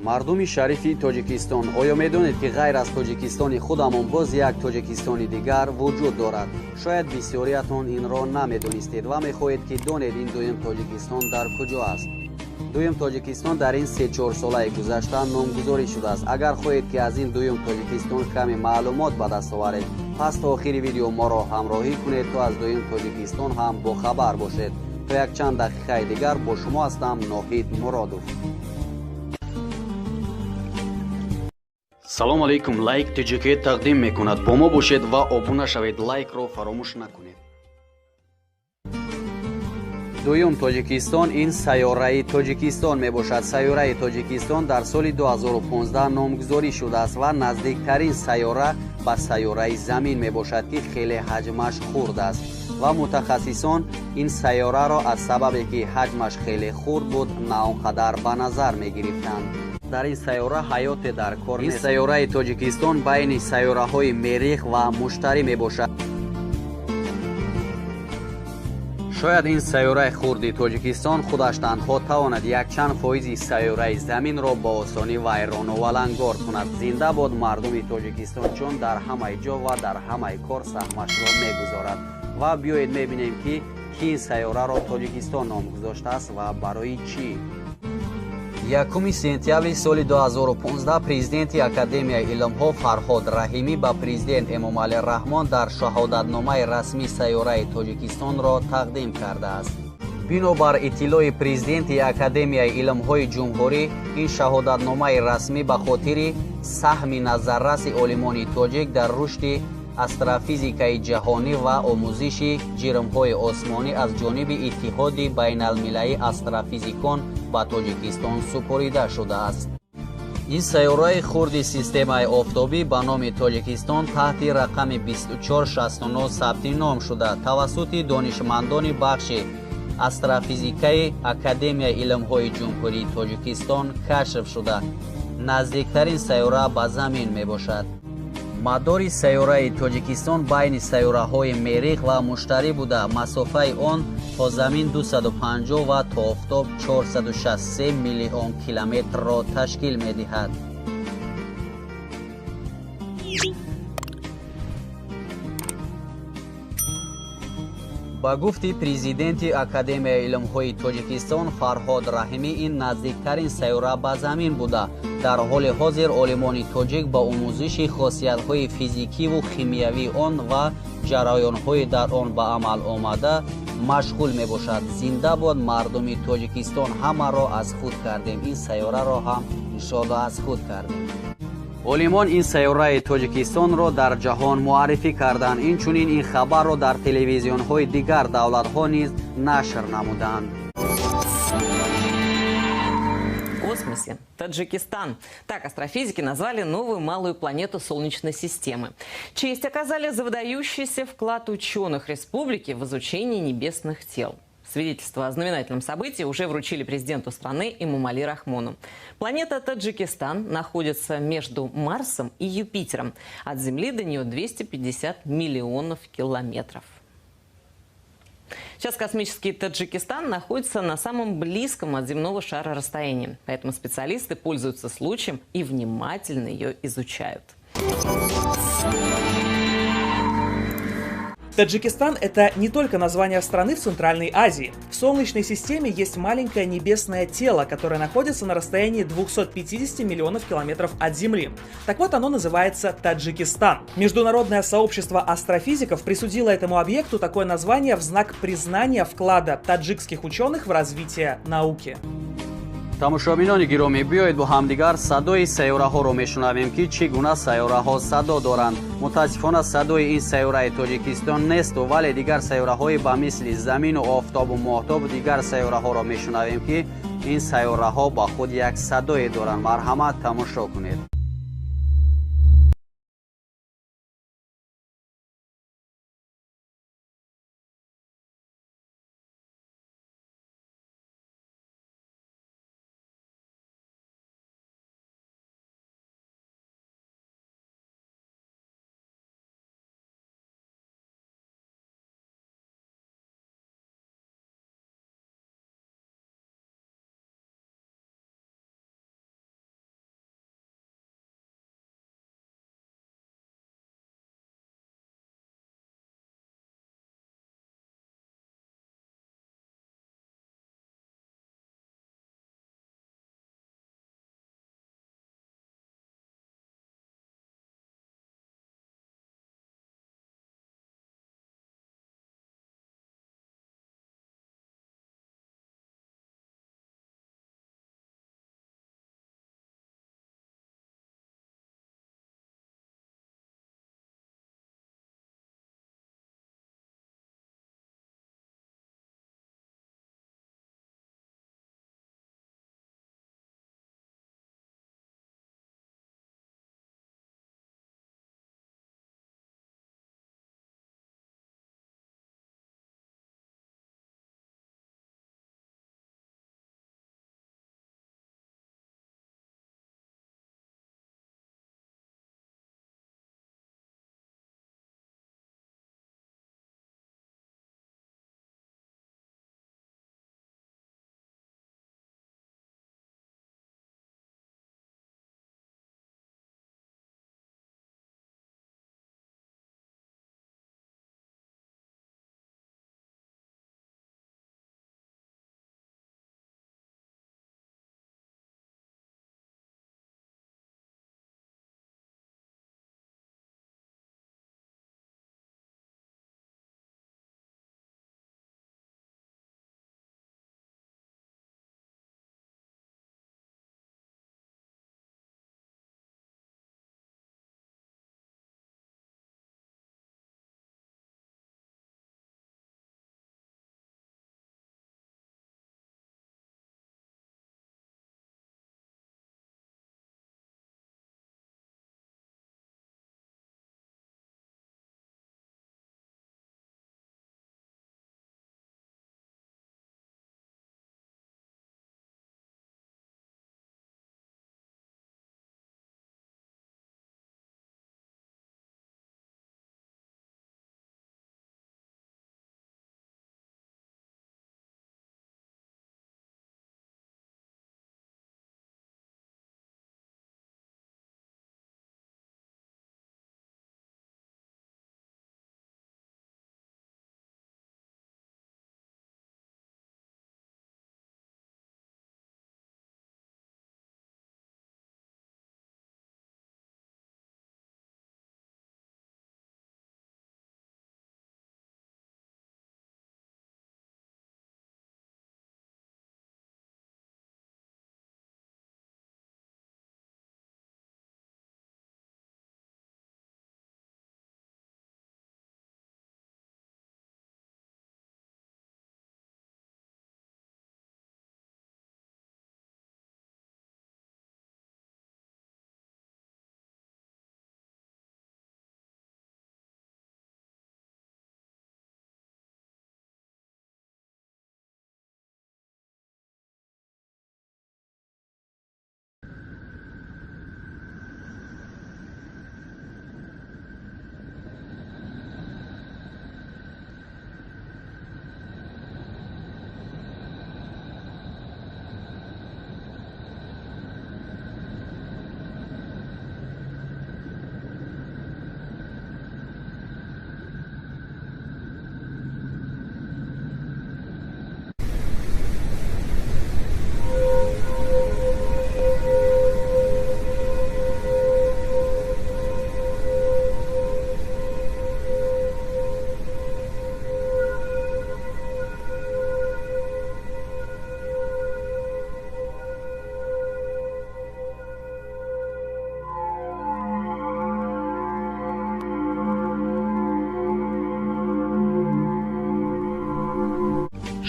Мардуми шарифи Тоҷикистон, оё медонед, ки ғайр аз Тоҷикистони худамон боз як Тоҷикистони дигар вуҷуд дорад? Шояд бисёриятон инро намедонистед ва мехоҳед, ки донед ин дуюм Тоҷикистон дар куҷо аст. Дуюм Тоҷикистон дар ин се-чор солаи гузашта номгузорӣ шудааст. Агар хоҳед, ки аз ин дуюм Тоҷикистон каме маълумот ба даст оваред, пас то охири видео моро ҳамроҳӣ кунед, то аз дуюм Тоҷикистон ҳам бохабар бошед. То якчанд дақиқаи дигар бо шумо ҳастам Ноҳид Муродов. Салом алейкум, Лайк ТЖК тақдим мекунад. Бо мо бошед ва обуна шавед. Лайкро фаромӯш накунед. Дуюм Тоҷикистон ин сайёраи Тоҷикистон мебошад. Сайёраи Тоҷикистон дар соли 2015 номгузорӣ шудааст ва наздиктарин сайёра ба сайёраи Замин мебошад, ки хеле ҳаҷмаш хурд аст. Ва мутахассисон ин сайёраро аз сабабе, ки ҳаҷмаш хеле хурд буд, на он қадар ба назар мегирифтанд. Дар ин сайёра ҳаёте дар кор нест. Ин сайёраи Тоҷикистон байни сайёраҳои Мерих ва Муштарӣ мебошад. Шояд ин сайёраи хурди Тоҷикистон худаш танҳо тавонад якчанд фоизи сайёраи Заминро бо осонӣ вайрону валангор кунад. Зинда бод мардуми Тоҷикистон, чун дар ҳамаи ҷо ва дар ҳамаи кор саҳмашро мегузорад. Ва биёед мебинем, ки ки ин сайёраро Тоҷикистон ном гузоштааст ва барои чӣ. 1 сентябри соли 2015 президенти Академияи илмҳо Фарҳод Раҳимӣ ба президент Эмомалӣ Раҳмон дар шаҳодатномаи расмӣ сайёраи Тоҷикистонро тақдим кардааст. Бинобар иттилои президенти Академияи илмҳои ҷумҳурӣ, ин шаҳодатномаи расмӣ ба хотири саҳми назарраси олимони тоҷик дар рушди астрофизикаи ҷаҳонӣ ва омӯзиши ҷирмҳои осмонӣ аз ҷониби Иттиҳоди байналмилалии астрофизикон ба Тоҷикистон супорида шудааст. Ин сайёраи хурди системаи офтобӣ ба номи Тоҷикистон таҳти рақами 2469 сабти ном шуда, тавассути донишмандони бахши астрофизикаи Академияи илмҳои Ҷумҳурии Тоҷикистон кашф шуда, наздиктарин сайёра ба Замин мебошад. Мадори сайёраи Тоҷикистон байни сайёраҳои Мерих ва Муштарӣ буда, масофаи он то Замин 250 ва то Офтоб 463 миллион километрро ташкил медиҳад. Ба гуфти президенти Академияи илмҳои Тоҷикистон Фарҳод Раҳимӣ, ин наздиктарин сайёра ба Замин буда, дар ҳоли ҳозир олимони тоҷик ба омӯзиши хосиятҳои физикиву химиявии он ва ҷараёнҳои дар он ба амал омада машғул мебошад. Зинда бод мардуми Тоҷикистон, ҳамаро аз худ кардем, ин сайёраро ҳам иншоалло аз худ кардем. Олимон ин сайёраи Тоҷикистонро дар ҷаҳон муаррифӣ карданд. Инчунин ин хабарро дар телевизионҳои дигар давлатҳо низ нашр намуданд. Космосе. Таджикистан. Так астрофизики назвали новую малую планету Солнечной системы. Честь оказали за выдающийся вклад ученых республики в изучение небесных тел. Свидетельство о знаменательном событии уже вручили президенту страны Эмомали Рахмону. Планета Таджикистан находится между Марсом и Юпитером. От Земли до нее 250 миллионов километров. Сейчас космический Таджикистан находится на самом близком от земного шара расстоянии. Поэтому специалисты пользуются случаем и внимательно ее изучают. Таджикистан – это не только название страны в Центральной Азии. В Солнечной системе есть маленькое небесное тело, которое находится на расстоянии 250 миллионов километров от Земли. Так вот, оно называется Таджикистан. Международное сообщество астрофизиков присудило этому объекту такое название в знак признания вклада таджикских ученых в развитие науки. Тамошобинони гиромӣ, биёед бо ҳамдигар садои сайёраҳоро мешунавем, ки чӣ гуна сайёраҳо садо доранд. Мутаассифона, садои ин сайёраи Тоҷикистон несту, вале дигар сайёраҳои ба мисли Замину Офтобу Моҳтобу дигар сайёраҳоро мешунавем, ки ин сайёраҳо ба худ як садое доранд. Марҳамат, тамошо кунед.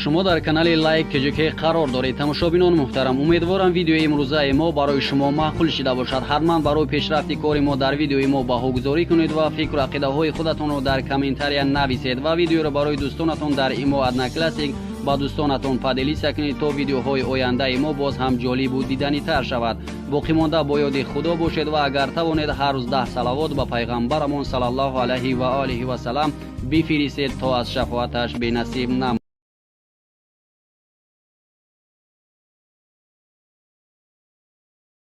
Шумо дар канали Лайк ТЖК қарор доред. Тамошобинони муҳтарам, умедворам, видеои имрӯзаи мо барои шумо маъқул шида бошад. Ҳатман барои пешрафти кори мо дар видеои мо баҳогузорӣ кунед ва фикру ақидаҳои худатонро дар комментария нависед ва видеоро барои дӯстонатон дар Имо, Одноклассник ба дӯстонатон поделиться кунед, то видеоҳои ояндаи мо боз ҳам ҷолибу диданитар шавад. Боқӣ монда бо ёди Худо бошед ва агар тавонед, ҳар рӯз 10 салавот ба пайғамбарамон, саллаллоҳу алайҳи ва олиҳи васалам, бифиристед, то аз шафоаташ бенасиб нам.